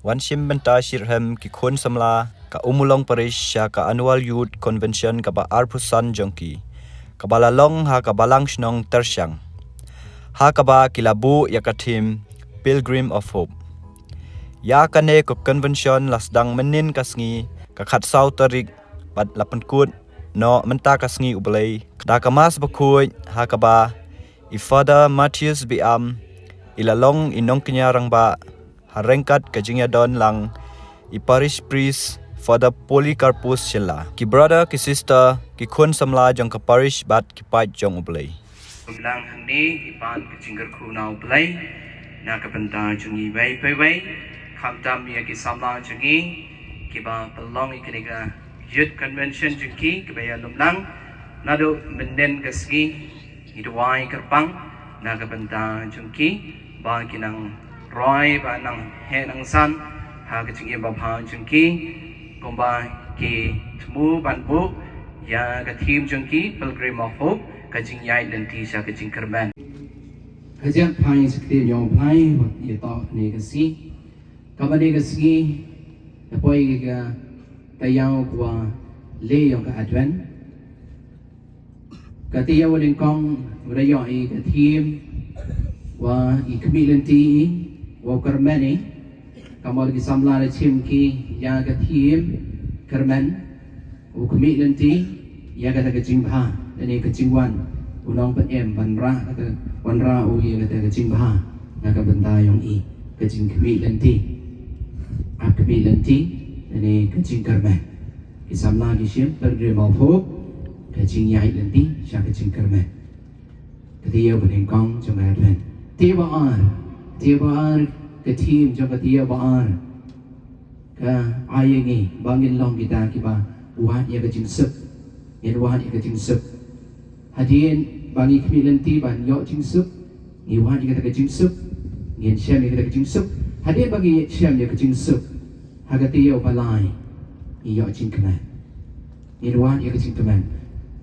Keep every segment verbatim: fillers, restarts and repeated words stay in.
Wan shim bynta shitrhem ki khun samla ka Ummulong Parish sha ka Annual Youth Convention kaba arphew san jong ki, kaba la long ha ka Balang Shnong Tyrshang. Ha kaba ki la buh ïa ka theme Pilgrim of Hope. Ïa kane ka convention la sdang mynnin ka sngi ka khatsaw tarik bad la pynkut noh mynta ka sngi U Blei da ka Mass bakhuid, ha kaba i Father Matthias Biam i la long i nongkñia rangbah ha ryngkat ka jingïadon lang i Parish Priest Father Polycarpus Shylla, ki brother ki sister, ki khun samla jong ka parish bad ki paid jong U Blei. Kumlang hangne i pan ka jingkyrkhu na U Blei na ka bynta jong ngi wei pa wei, khamtam ïa ki samla jong ngi kiba pynlong ïa kane ka Youth Convention jong ki kiba ïalum lang naduh mynnin ka sngi. Ngi duwai kyrpang na ka bynta jong ki ba ki nang roi ba nang heh nang san ha ka jingim babha jong ki, kumba ki thmu ban buh ïa ka theme jong ki Pilgrim of Hope, ka jingïaid lynti sha ka jingkyrmen. Ka jingphai sha ka ktien jong U Blei wat ïa to ne ka sngi. Kaba ne ka sngi da poi ka taïaw kaba le jong ka Advent. Ka taïaw nyngkong u da ïoh i ka theme wa i khmih lynti i wa u kyrmen i. Kamar ki samla da chim ki ïa ka theme kyrmen, u khmih lynti ïa kata ka jingbha, lane ka jingwan u nongpynim ban rah kata, wanrah u ïa kata ka jingbha na ka bynta jong i, ka jingkhmih lynti. Ap khmih lynti lane ka jingkyrmen. Ki samla ki shim Pilgrim of Hope, ka jingïaid lynti sha ka jingkyrmen. Ka taïaw ba nyngkong jong ka Advent. Taïaw ba ar, taïaw ba ar, ka theme jong ka taïaw ba ar ka ai ïa ngi ba ngin long kita kiba wad ïa ka jingsuk. Ngin wad ïa ka jingsuk. Hadien ba ngi khmih lynti ban ïoh jingsuk, ngi wad ïa kata ka jingsuk. Ngin shem ïa kata ka jingsuk. Hadien ba ngi shem ïa ka jingsuk, ha ka taïaw ba lai ngi ïoh jingkmen. Ngin wad ïa ka jingkmen.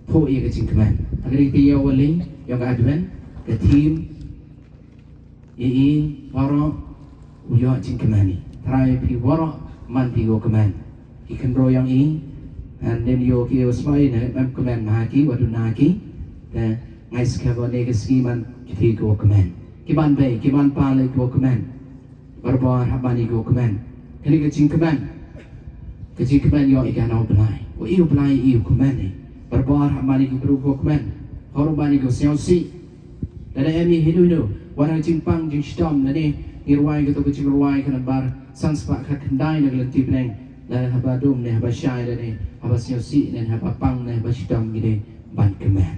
Phuh ïa ka jingkmen. Ha kane ka taïaw ba lai jong ka Advent, ka theme i i waroh u ïoh jingkmen i. Trai phi waroh man phi ko kmen. Ki khynroo jong i, hadien ïoh ki ïoh smai ne em kmen ma ki wa duna ki. Te ngai skhem ba ne ka sngi man ki phi ko kmen. Ki ban bei, ki ban pale ko kmen. Barabor hap ban i ko kmen. Kane ka jingkmen. Ka jingkmen ïoh i ka na U Blei. Wa i U Blei i u kmen i. Barabor hap ban i ki bru ko kmen. Hor ban i ko sngewsih. Lada em i hinu hinu, wat hap jingpang jingshitom lane ngi rwai kato ka jingrwai ka nambar san spah khatkhyndai na ka lynti bneng, lada haba dum ne haba shai lane haba sngewsih ne haba pang ne haba shitom ngi dei ban kmen.